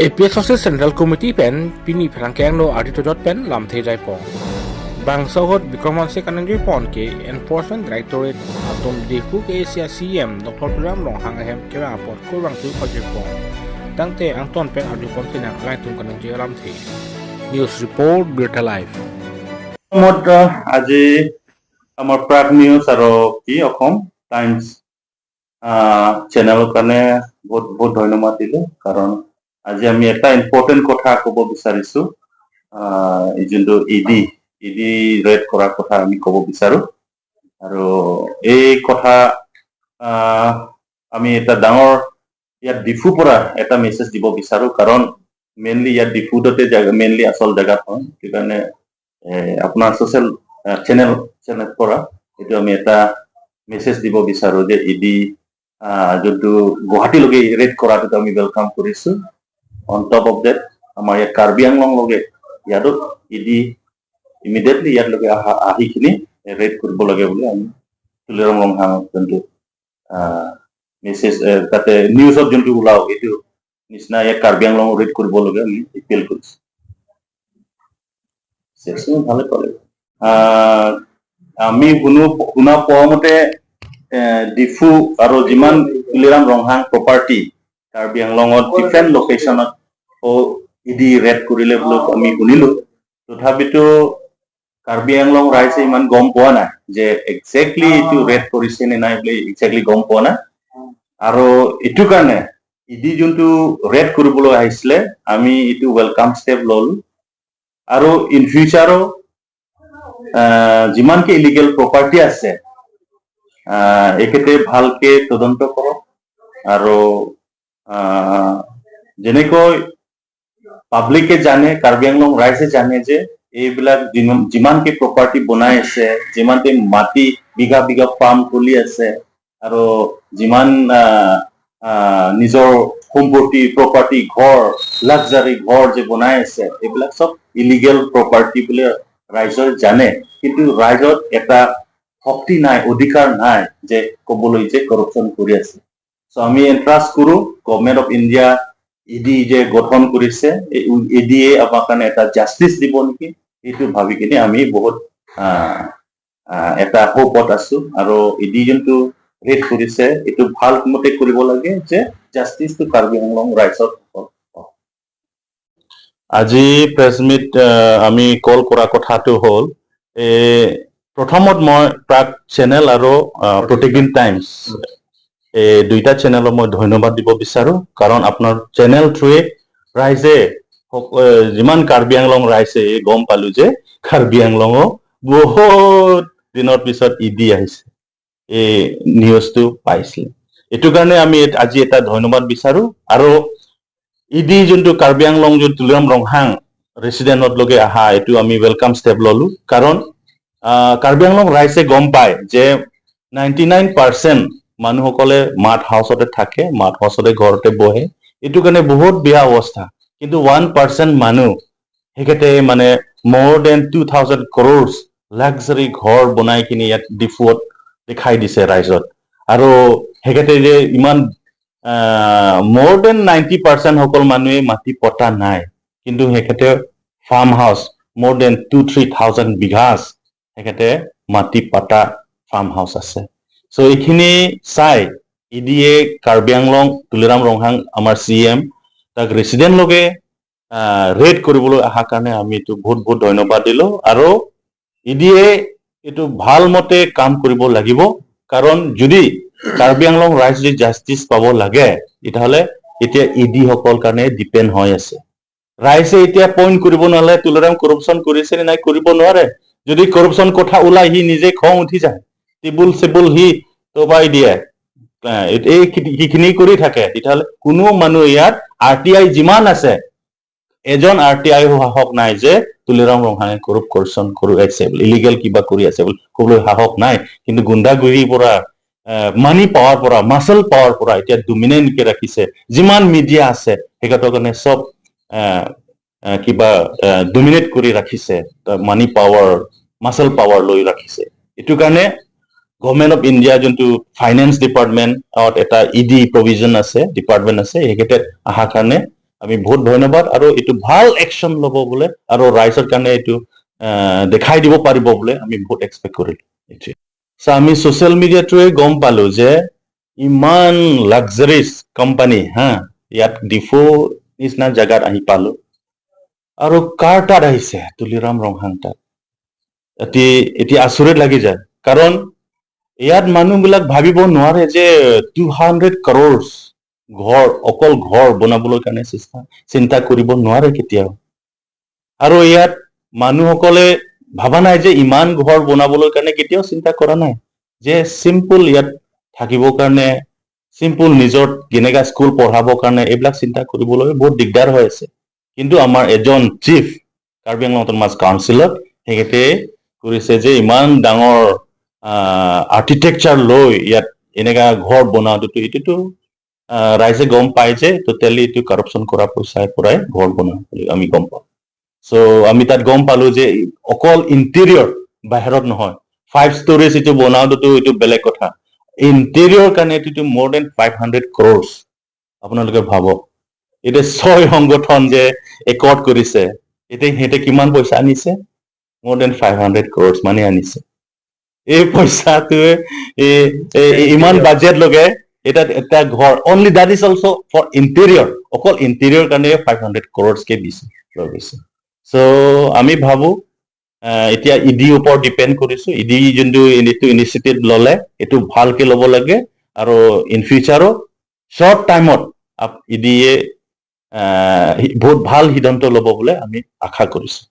APSOC Central Committee pen pini phrangkeng no adi tojot pen lamthei jai pong. Bang sohot Bikramon se kananjui pon ke Enforcement Directorate atom Diphu ke Asia CM Dr. Tuliram Ronghang ahem kewang apot kurang tu khojui pong. Tangte angton pen adi pon sinang lai tum kananjui lamthei. News Report, Birta Live. অসমত আজি আমাৰ Prag news আৰু কি Assam times চেনেলৰ কাৰণে বহুত বহুত ধন্যবাদ দিলো, কাৰণ আজি আমি এটা ইম্পৰ্টেণ্ট কথা ক'ব বিচাৰিছো। এই যোনটো ইডি ৰেড কৰাৰ কথা আমি ক'ব বিচাৰো। আৰু এই কথা আমি এটা ডাঙৰ ইয়াত ডিফুৰ পৰা এটা মেছেজ দিব বিচাৰো, কাৰণ মেইনলি ইয়াত ডিফুতে মেইনলি আচল জেগাত হয়। সেইকাৰণে আপোনাৰ ছচিয়েল চেনেল চেনেল পৰা এইটো আমি এটা মেছেজ দিব বিচাৰো যে ইডি যোনটো গুৱাহাটীলৈকে ৰেড কৰাটোতো আমি welcome কৰিছো। অন টপ অফ that, আমাৰ ইয়াত কাৰ্বি আংলং লগে ইয়াতো ইডি ইমিডিয়েটলি ইয়াত অহা আহি কিনি ৰেড কৰিব লাগে বুলি আমি তুলিৰাম ৰংহাং যোনটো মেছেজ তাতে নিউজত যোনটো ওলাও, এইটো নিচিনা ইয়াত কাৰ্বি আংলং ৰেড কৰিব লাগে আমি এপিল কৰিছো। চেকশ্যন ভালে পালে। আমি শুনা পোৱা মতে ডিফু আৰু যিমান তুলিৰাম ৰংহাং প্ৰপাৰ্টি কাৰ্বি আংলঙত ডিফাৰেণ্ট লোকেশ্যনত ইডি ৰেড কৰিলে বুলি আমি শুনিলো। তথাপিতো কাৰ্বি আংলং ৰাইজে ইমান গম পোৱা নাই যে একজেক্টলি এইটো ৰেড কৰিছে নে নাই বুলি, একজেক্টলি গম পোৱা নাই। আৰু এইটো কাৰণে ইডি যোনটো ৰেড কৰিবলৈ আহিছিলে, আমি এইটো welcome step ললো। আৰু ইন ফিউচাৰো যিমানকে ইলিগেল প্ৰপাৰ্টি আছে, এখেতে ভালকে তদন্ত কৰক। আৰু যেনেকৈ পাব্লিকে জানে, কাৰ্বি আংলং ৰাইজে জানে যে এইবিলাক যিমানকে প্ৰপাৰ্টি বনাই আছে, যিমানকে মাটি বিঘা বিঘা ফাৰ্ম খুলি আছে আৰু যিমান আহ, আহ, নিজৰ সম্পত্তি, প্ৰপাৰ্টি, ঘৰ, লাক্সাৰী ঘৰ যে বনাই আছে, এইবিলাক চব ইলিগেল প্ৰপাৰ্টি বুলি ৰাইজৰ জানে। কিন্তু ৰাইজত এটা শক্তি নাই, অধিকাৰ নাই যে কবলৈ যে কৰপচন কৰি আছে। চ' আমি এণ্ট্ৰাষ্ট কৰো, গভমেণ্ট অফ ইণ্ডিয়া ইডি যে গঠন কৰিছে, ইডিয়ে আমাৰ কাৰণে এটা জাষ্টিচ দিব নেকি, এইটো ভাবি কিনে আমি বহুত আহ, আহ, এটা হোপত আছো। আৰু ইডি যোনটো ৰেড কৰিছে, এইটো ভাল মতে কৰিব লাগে যে জাষ্টিচটো কাৰ্বি আংলং ৰাইজত। আজি প্ৰেছ মিট আমি কল কৰা কথাটো হ'ল, প্ৰথমত মই প্ৰাগ চেনেল আৰু প্ৰতিদিন টাইমছ, এই দুইটা চেনেলক মই ধন্যবাদ দিব বিচাৰো, কাৰণ আপোনাৰ চেনেল থ্ৰুৱে ৰাইজে যিমান কাৰ্বি আংলং ৰাইজে এই গম পালো যে কাৰ্বি আংলঙো বহুত দিনৰ পিছত ইডি আহিছে, এই নিউজটো পাইছিলে। এইটো কাৰণে আমি আজি এটা ধন্যবাদ বিচাৰো। আৰু ইডি যোনটো কাৰ্বি আংলং যোনটো তুলিৰাম ৰংহাং ৰেচিডেণ্টত লগে অহা, এইটো আমি welcome step ললো, কাৰণ কাৰ্বি আংলং ৰাইজে গম পায় যে 99% মানুহসকলে মাড হাউচতে থাকে, মাড হাউচতে ঘৰতে বহে। এইটো কাৰণে বহুত বেয়া অৱস্থা। কিন্তু 1% মানুহ সেইকেইটাই মানে more than 2000 crores luxury ঘৰ বনাই কিনি ইয়াত ডিফুত দেখাই দিছে ৰাইজত। আৰু সেইকেইটাই যে ইমান মোৰ then 90% সকল মানুহে মাটি পতা নাই, কিন্তু সেইখেতে farm house more than 2-3 thousand বিঘাছ তেখেতে মাটি পাতা ফাৰ্ম হাউচ আছে। চ' এইখিনি চাই ইডিয়ে কাৰ্বি আংলং তুলিৰাম ৰংহাং আমাৰ চি এম তাক ৰেচিডেণ্ট লগে ৰেড কৰিবলৈ অহাৰ কাৰণে আমি এইটো বহুত বহুত ধন্যবাদ দিলো। আৰু ইডিয়ে এইটো ভাল মতে কাম কৰিব লাগিব, কাৰণ যদি কাৰ্বি আংলং ৰাইজ যদি জাষ্টিচ পাব লাগে, তেতিয়াহ'লে এতিয়া ইডি সকল কাৰণে ডিপেণ্ড হৈ আছে। ৰাইজে এতিয়া পইণ্ট কৰিব নোৱাৰে, তুলিৰাম কৰপচন কৰিছে নে নাই কৰিব নোৱাৰে। যদি কৰপচন কথা ওলাই, সি নিজে খং উঠি যায়, টেবুল চেবুল সি দবাই দিয়ে, এই সেইখিনি কৰি থাকে। তেতিয়াহ'লে কোনো মানুহ ইয়াত আৰটিআই যিমান আছে, এজন আৰটিআই সাহস নাই যে তুলিৰাম ৰংহাঙে কৰপচন কৰি আছে বুলি, ইলিগেল কিবা কৰি আছে বুলি ক'বলৈ সাহস নাই। কিন্তু গুণ্ডাগিৰিৰ পৰা, মানি পাৱাৰ পৰা, মাচল পাৱাৰ পৰা এতিয়া ডমিনেণ্টকে ৰাখিছে। যিমান মিডিয়া আছে, সেইকেইটাৰ কাৰণে চব আহ, আহ, কিবা ডমিনেট কৰি ৰাখিছে, মানি পাৱাৰ, মাচল পাৱাৰ লৈ ৰাখিছে। এইটো কাৰণে গভৰ্ণমেণ্ট অফ ইণ্ডিয়া যোনটো ফাইনেন্স ডিপাৰ্টমেণ্টত এটা ইডি প্ৰভিজন আছে, ডিপাৰ্টমেণ্ট আছে, সেইকেইটাত অহাৰ কাৰণে আমি বহুত ধন্যবাদ আৰু এইটো ভাল একশ্যন ল'ব বোলে আৰু ৰাইজৰ কাৰণে এইটো দেখাই দিব পাৰিব বোলে আমি বহুত এক্সপেক্ট কৰিলো এইটোৱে। So, আমি ছচিয়েল মিডিয়াটোৱে গম পালো যে ইমান লাক্সাৰিজ কোম্পানী হা, ইয়াত ডিফু নিচিনা জেগাত আহি পালো আৰু কাৰ তাত আহিছে? তুলিৰাম ৰংহাং তাত। এতিয়া আচৰিত লাগি যায়, কাৰণ ইয়াত মানুহবিলাক ভাবিব নোৱাৰে যে 200 ক্ৰ'ৰ্ছ ঘৰ, অকল ঘৰ বনাবলৈ কাৰণে চিন্তা কৰিব নোৱাৰে কেতিয়াও। আৰু ইয়াত মানুহসকলে ভাবা নাই যে ইমান ঘৰ বনাবলৈ কাৰণে কেতিয়াও চিন্তা কৰা নাই যে চিম্পুল ইয়াত থাকিবৰ কাৰণে, চিম্পুল নিজৰ কেনেকা স্কুল পঢ়াবৰ কাৰণে এইবিলাক চিন্তা কৰিবলৈ বহুত দিগদাৰ হৈ আছে। কিন্তু আমাৰ এজন চিফ কাৰ্বি আংলং অট'নমাছ কাউন্সিলত তেখেতে কৰিছে যে ইমান ডাঙৰ আৰ্কিটেকচাৰ লৈ ইয়াত এনেকা ঘৰ বনোৱাটোতো এইটোতো ৰাইজে গম পায় যে টোটেলি এইটো কাৰাপশ্যন কৰা পইচাৰ পৰাই ঘৰ বনোৱা বুলি আমি গম পাওঁ। চ' আমি তাত গম পালো যে অকল ইণ্টেৰিয়ৰ, বাহিৰত নহয়, ফাইভ ষ্টৰিজ এইটো বনাওঁতেতো এইটো বেলেগ কথা, ইণ্টেৰিয়ৰ কাৰণে এইটো more than 500 crores। আপোনালোকে ভাবক, এতিয়া ছয় সংগঠন যে একৰ্ড কৰিছে, এতিয়া সিহঁতে কিমান পইচা আনিছে? More than 500 crores মানে আনিছে। এই পইচাটোৱে ইমান বাজেট লগে এটা এটা ঘৰ, only that is also for interior, অকল ইণ্টেৰিয়ৰ কাৰণে 500 ক্ৰ'ৰ্ছ কে দিছে, লৈ গৈছে। চ' আমি ভাবো এতিয়া ইডি ওপৰত ডিপেণ্ড কৰিছো। ইডি যোনটো এইটো ইনিচিয়েটিভ ললে, এইটো ভালকে ল'ব লাগে আৰু ইন ফিউচাৰো শ্বৰ্ট টাইমত ইডিয়ে বহুত ভাল সিদ্ধান্ত ল'ব বুলি আমি আশা কৰিছো।